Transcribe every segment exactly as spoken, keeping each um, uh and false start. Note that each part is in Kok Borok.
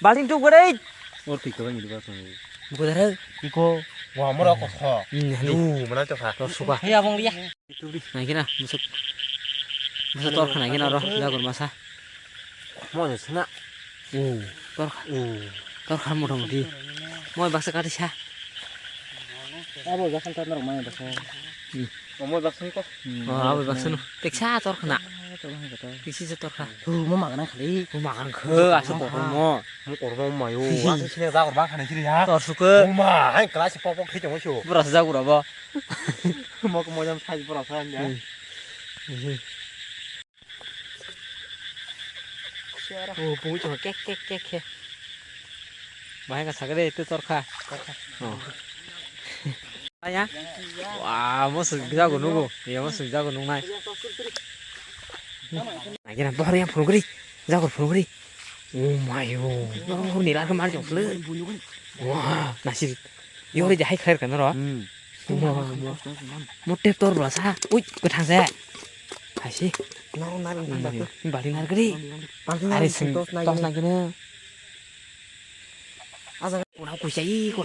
Balting tu gurei. Or twi kwbang ni ba tong. Buko dara. Iko wa mora ko kho. Hmm, hani. Du mana to kha. Tor suka. Hei abong liya. Naikhe na musuk. Musuk tor khana khe na ro jagur masa. Mo je sna. Oh, tor kha. Oh. Tor kha mota moti. Moi baksa kati sa. Abo baksa tor norok mai baksa. Hmm. Omo baksa ko. Oh, abo baksa no. Teksa tor khana. Tor khana to. Teksi se tor kha. Tu mo magana khali. Mo magan khe, asa tor mo. Mo kormo mayo. Asa sine jagur ba khana kiri ha. Tor suke. Mo ma, hai kelas pok pok thai tong so. Bura se jagur abo. Mo ko mojam sai bura sa ya. Hmm. Oh, pungwi chukha kek kek kek khe. Bahai ka sakhe de, tei tor kha. Oh. Aya. Wa, mo suk jago nugo. Ya, mo suk jago nungnai. Naikhe na bohor yang phunugri. Jago phunugri. Oh my, oh. Bohor ni lar khe mar jong khle. Wa, nasir. Yori jahai khlair kan ro. Hmm. Mo, mo. Mo tep tor bwla sa. Ui, kwthang se. Hai si. Nang nang nang. Bali nar gri. Bali nar. Are sing tos nai. Tos nai gini. Aja. Kuna kuisa i ko.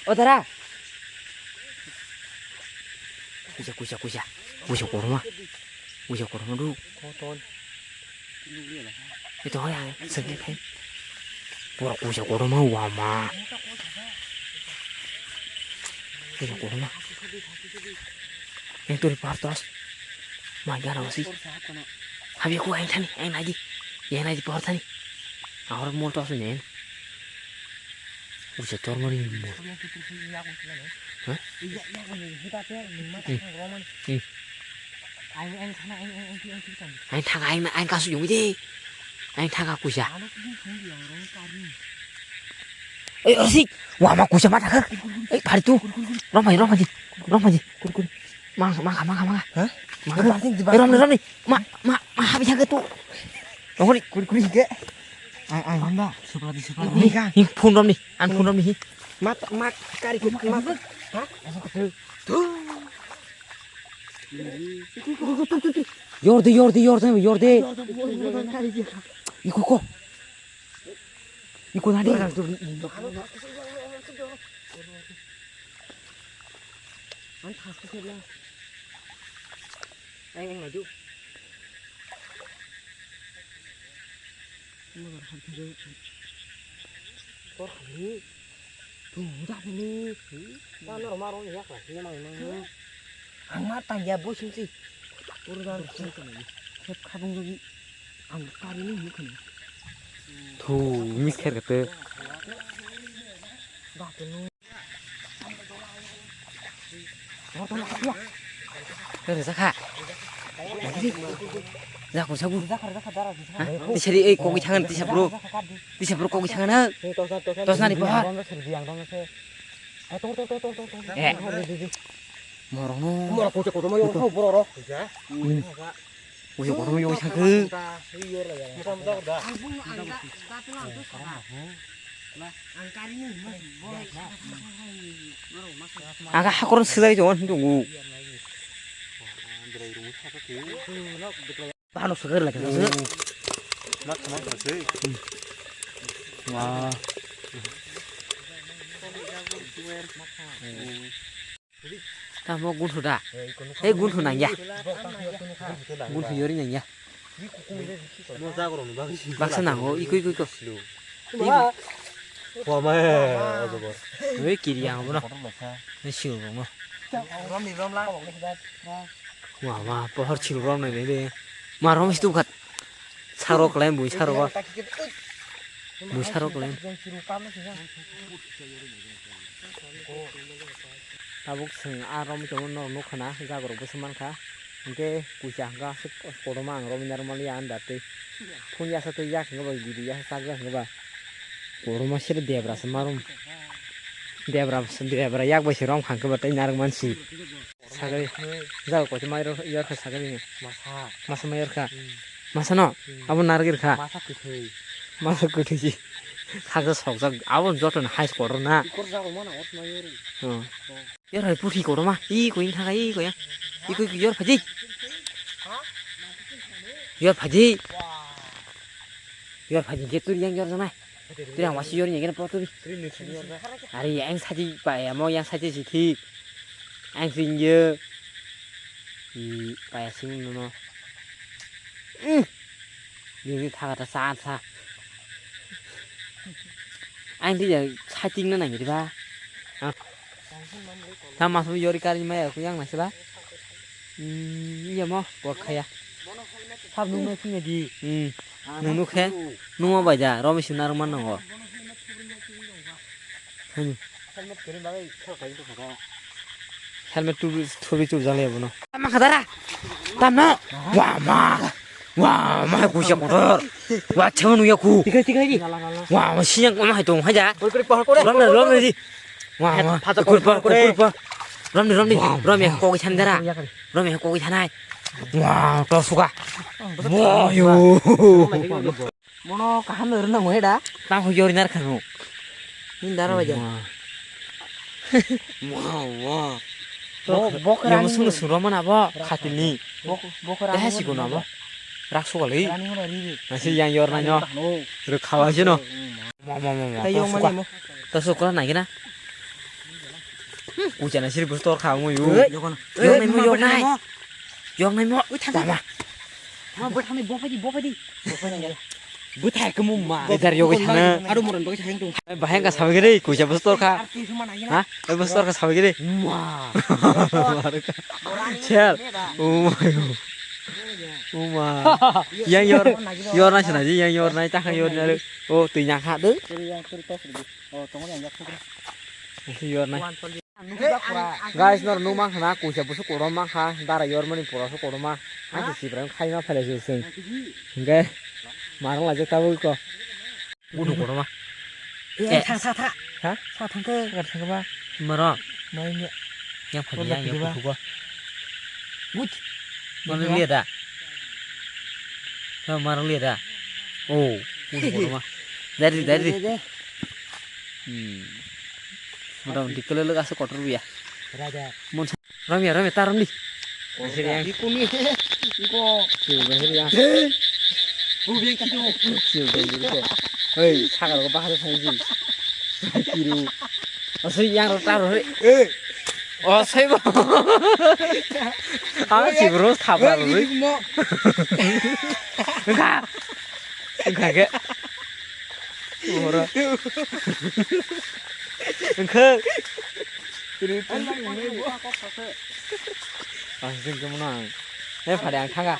O dara. Kuisa, kuisa, kuisa. Kuisa korma. Kuisa korma du. Koton. Ito ya, sengke kai. Pura kuisa korma wama. Kuisa korma. Yang turi partos. Mai gara wasi. Habi ku aing thani, aing naidi. Yang naidi pahar thani. Ahor mol tos nen. Usa tormani mo. Hah? Hmm. Hmm. Aing thang, aing, aing, aing, aing, aing. Aing thang, aing, aing kasu yung de. Aing thang ka kuisa. Ei, asik. Wah, ma kuisa ma thang. Ei, phari tu. Romai, romai di. Romai di. Kur, kur. Mang, mang, mang, mang. Ha? Mang. Bating di, eh, romni, romni. Ma, ma, ma, habi thangkhe tu. Romni. Kuri, kuri hingke. Ang, ang, honda. Supla di, supla di. Hi, hi, phone romni. Ang phone romni, hi. Ma, ma, kari, ma. Ha? Tu. Yor de, yor de, yor de, yor de. Iko ko. Iko nadi. Ang, ang laju. Tor khamni. Tung da phini. Ma norok ma rong yak la, sini mang mang. Ang ma tang ya bo sing si. Ur da sing khamni. Khep khabung jogi. Ang kari ni mukhan. Thu, mis kher kate. Da phini. Rijak kha. Jaku sabu. Ha? Tisari ei kogwi thangan tisa bro. Tisa bro kogwi thangan. Tosna ni pohar. Eh. Morong no. Morong kote kote mo yo bro ro. Uyo kotor yo sakhe. Aga hakoran sejak jawan hintu ngu. Bahano segar lagi. Wah. Tamo gunsu da. Hei gunsu nangya. Gunsu yori nangya. Baksa nango, iko, iko, iko. Wama, ojobor. Hei kiri yang bono. Hei siu bono. Wama, pohor siu rom nai de. Ma rom situ khat. Sarok lai bui sarok. Bui sarok lai. Tabuk chwng a romwi tongma norok nukha na, jaga rok bwswk mankha. Hinkhe kuisa hwnkha aswk kotorma ang romwi narwkmani ya andar twi. Phung yasa twi yak hwnkhe ba video yasa chak jak hwnkhe ba. Kotorma sero debra se marom. Debra, debra yak bai se romkha hwnkhe ba tei narwkmani si. Sagri. Jaga kotorma yor kha sagri. Masa. Masa ma yor kha. Masa no? Hmm. Abo narwk rwkha? Masa kwthwi. Masa kwthwi si. Khaksa sokjak. Abo joto ni hais kotor na. Ikor jago mana ot ma yori. Oh. Yor hai puthi kotor ma. I koi thaka i koi. I koi yor phaji. Yor phaji. Yor phaji ke turi yang yor janai. Turi yang wasi yor ni gena poturi. Are yang saji pa ya mo yang saji si thik. Ang sing ye. I paya sing no no. Hmm. Ni ni thaga ta sa sa. Ang di ya sating na nang di ba. Ha. Ta mas mo yori kar ni ma ya ku yang na sila. Hmm, iya mo bor khaya. Sab nung no sing di. Hmm. Nung nuk he. Nung mo baja. Romi sinar man nang o. Hmm. Helmet tu thuri tu jale bono. Tama khadara. Tamno. Wa ma. Wa ma kuisa kotor. Wa chama nuya ku. Tikai tikai di. Wa ma siyang ma hai tong haja. Rom na rom na di. Wa ma. Phatar kur pa kur pa. Rom ni rom ni. Rom ya kok than dara. Rom ya kok thanai. Wa to suka. Wa yo. Bono kaham no rwna mo heda. Tang ho yori nar khanu. Nin dara baja. Wa wa. Bo bo khrani. Sunu sunu mana bo khatini. Bo bo khrani. Dah si kono bo. Rak suka lei. Rani mo ri. Nasi yang yor na nyo. Rwkhawa sino. Mo mo mo mo. Tayo mani mo. Ta sukra na gina. Kuchana siri bus tor kha mo yu. Yok nai mo yok nai. Yok nai mo. Tama. Ma bwthani bo phaidi bo phaidi. Bwthai kemu ma. Idar yogi sana. Aro moron bagwi thang tung. Bahai ka sawi gede kucha bus tor kha. Ha? Bus tor kha sawi gede. Ma. Chel. Oh my god. Oh my. Yang yor yor na sana ji yang yor na ta yor na. Oh tu yang ha de. Yor na. Guys, nor nung mang khana kuisa busu korom mang kha, dara yor mani pura su korom ma. Ang se sibra khai ma phale se seng. Hingke marang la jek tabuk ko. Unu korom ma. Eh, thang sa tha. Ha? Sa thang ke. Thang ba. Maro. Mai ni. Yang phadi yang yang phugo. Wait. Mana lihat dah? Mana lihat dah? Oh, udah, udah, mah. Dari, dari. Mudah-mudahan dikelelek asa kotor ya. Raja. Ramya, ramya, taram di. Bahir yang. Iko ni. Iko. Siu bahir yang. Bu biang kitu. Siu bahir yang. Hei, sakar ko bahar sai ji. Kiru. Asai yang ro taro hei. Eh. Oh, sai bo. Ah, si bro, thapra ro. Mo. Enggak. Enggak ke. Ora. Enggak. Ang sing ke menang. Eh, pada yang tangga.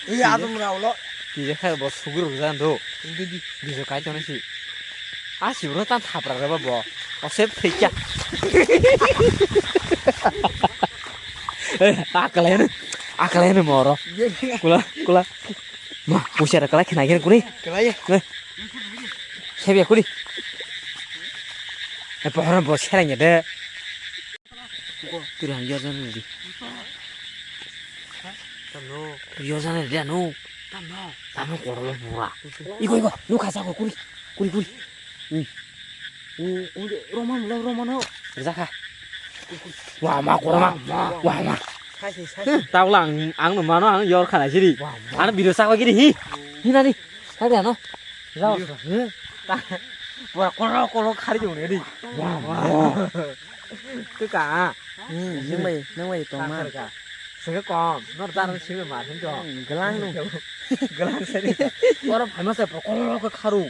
Iya, atu mura ulo. Di je khai bo sugur jan do. Di di. Di je kai tone si. A si bro tan thapra re ba bo. O sep thei kya. Eh, akal ya ne. Akal ya ne moro. Kula, kula. Ma, pusiara kalai khna kene kuni. Kalai. Eh. Sebia kuni. Eh, pohor bo serang ya de. Tiri hang yor jana di. Tamno. Yor jana di ano. Tamno. Tamno korolo pura. Iko, iko, nu khasa ko kuni. Kuni, kuni. Hmm. U, u, Roman, lo, Roman, ho. Rwjakha. Wah, ma, koroma. Wah, ma. Sai, sai, sai. Tabla ang, ang no mano, ang yor khana siri. Wah, ma. Ano video sakwa giri hi. Hi nani. Sai de ano. Jao. Video. He. Ta. Wah, koro, koro khari jong ne di. Wah, ma. Tu ka. Hmm, nang bai, nang bai tong ma. Ka. Sege kom. Nor tar sebe ma hin to. Hmm, gelang no. Gelang seri. Koro phaima se koro ko kharu.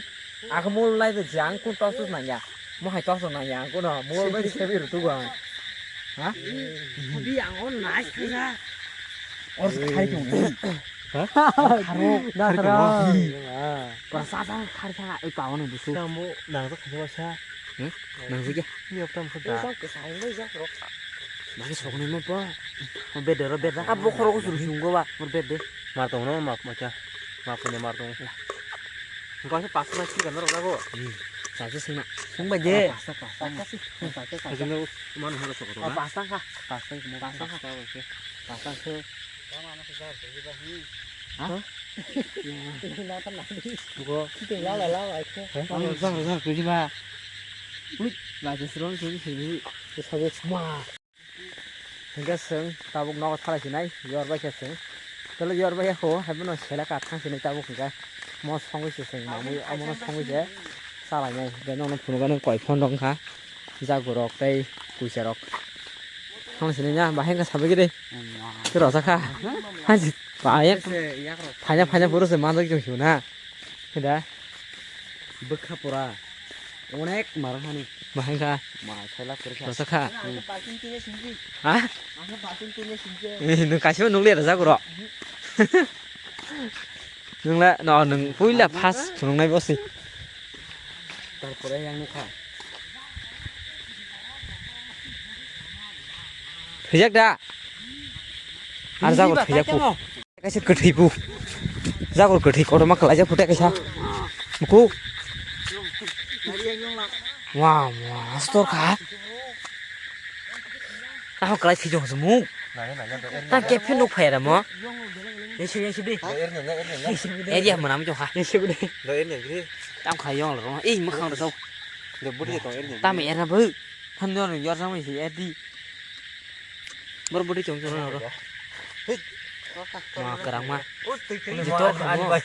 Ako mol lai de jang kun tos tos nang ya. Mo hai tos nang ya ko no. Mol bai se bi rutu go. Ha? Bi ang on nice pura. Or khai tu. Ha? Kharo. Da kharo. Pra sa sa khar sa e pa on busu. Tambo nang to khai sa. Hmm? Nang sih ya. Ni apa maksud dah? Bagi sok ni mo po. Mo bed ro bed. Abo khoro ko suru sunggo ba. Mo bed de. Mar tong no ma ma cha. Ma ko ne mar tong. Engkau sih pas lagi kan ro ko. Hmm. Saja sih nak. Sung ba je. Pas pas pas sih. Pas pas. Saja no man horo sok ro. Pas pas ka. Pas pas mo pas ka. Pas pas. Hah? Buko. Kita lala lala itu. Hah? Ayo, zang, zang, tuji ba. Wih, baca serong sini sini. Terus habis semua. Hingke seng tabuk nogo thalai sinai, yor bai khe seng. Tele yor bai khe ho, hai bono sele ka thang sinai tabuk hingke. Mo songwi se seng, mamwi, omono songwi se. Salai nai, de nono phunukani koi phone rok wngkha. Jagurok tei puisarok. Thang sinai ya, bahai wngkha sabai gede. Tei rwchapkha. Hansi, ba, yak. Phaina, phaina, phuru se manjak tong sio na. Heda. Bwkha pura. Onek mara hani. Bahai wngkha. Ma, khaila kwrwkha. Rwchapkha. Hmm. Ha? Eh, nwng kaisa nukliya da jagurok. Nwng le, no, nwng puila first phunuknai bosi. Tarpore yang nukha. Thwijak da? Ar jagor thwijak pu. Kaisa kwthwi pu. Jagor kwthwi kotorma kwlaijak pu tei kaisa. Muku. Wa, wa, astor kha. Taho kwlai thwijak se mu. Ta kephe nuk phai ramo. Yesi, yesi bi. Area mwnam jokha. Yesi bi. Tam kha yong lo. Ei, mwkhang rw. Tam erna bo. Than yor yor jang si edi. Bor budi chong chong ro. Ma kwrang ma. Jito khamo.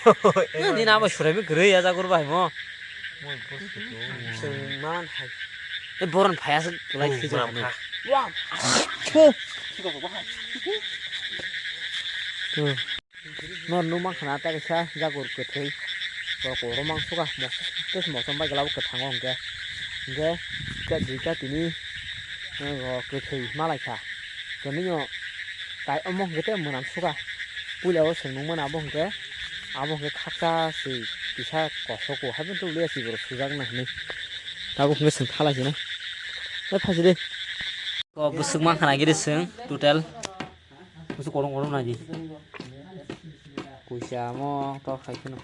Ni na ba surai mi kwrwi ya jagur bai mo. Sengman hai. E boron phaya se lai si jang. Wah. Nor nukmang khna tei kaisa jagur kwthwi. Bo kokrok mangsuka mos-, tei se mosom bai glabo kwthango hwnkhe. Hwnkhe tei duita tini, eh, bo kwthwi malaikha. Tini o tai omo hwnkhe tei mwnam suka. Puila o chwng nukmano abo hwnkhe, abo hwnkhe khaksa se kisa kosok o haibw tubuli ya se borok sujak na hinwi. Tabuk hwnkhe chwng thala sinai. Tei phaisidi. Ko bwswk mankha nai giri chwng total. Bwswk korom korom naidi. Puisa amo tor khai kheno.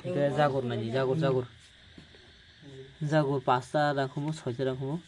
Hwnkhe jagur naidi, jagur, jagur. Jagur pasta rang khumu, soita rang khumu.